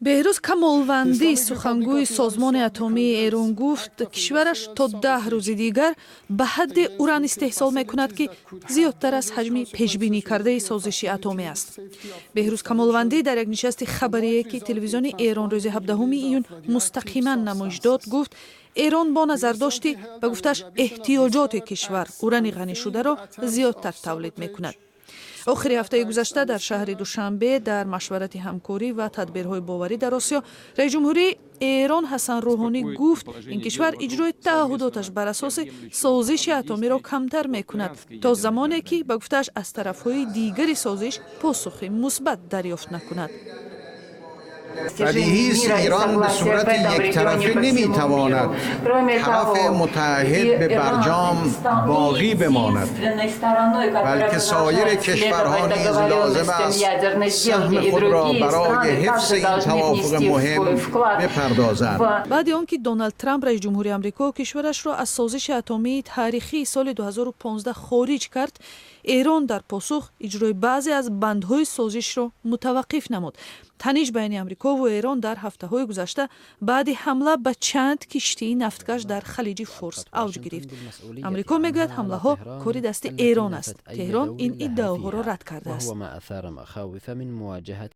Беҳрӯз Камолвандӣ, сухангӯи Созмони атомии Эрон, гуфт, кишвараш то 10 рӯзи дигар ба ҳадде уран истеҳсол мекунад, ки зиёдтар аз ҳаҷми пешбинӣ кардаи созиши атомӣ аст. Беҳрӯз Камолвандӣ дар як нишасти хабарие, ки телевизиони Эрон рӯзи 17 июн мустақиман намоиш дод, гуфт, Эрон бо назардошти, ба гуфташ, эҳтиёҷоти кишвар урани ғанишударо зиёдтар тавлид мекунад. Охири ҳафтаи гузашта дар шаҳри Душанбе, дар машварати ҳамкорӣ ва тадбирҳои боварӣ дар Осиё, раисҷумҳурии Эрон Ҳасан Рӯҳонӣ гуфт, ин кишвар иҷрои таъҳудоташ бар асоси созиши атомиро камтар мекунад, то замоне ки, ба гуфтааш, аз тарафҳои дигари созиш посухи мусбат дарёфт накунад. بدیهی است ایران به صورت یک طرفه نمیتواند طرف متعهد به برجام باقی بماند، بلکه سایر کشورها نیز لازم است سهم خود را برای حفظ این توافق مهم بپردازند. Баъди он ки Доналд Трамп, раиси ҷумҳури Амрико, кишварашро аз созиши атомии таърихии соли 2015 хориҷ кард, Эрон дар посух иҷрои баъзе аз бандҳои созишро мутаваққиф намуд. Таниш байни Амрикову Эрон дар ҳафтаҳои гузашта баъди ҳамла ба чанд киштии нафткаш дар Халиҷи Форс авҷ гирифт. Амрико мегӯяд, ҳамлаҳо кори дасти Эрон аст. Теҳрон ин иддаоҳоро рад кардааст.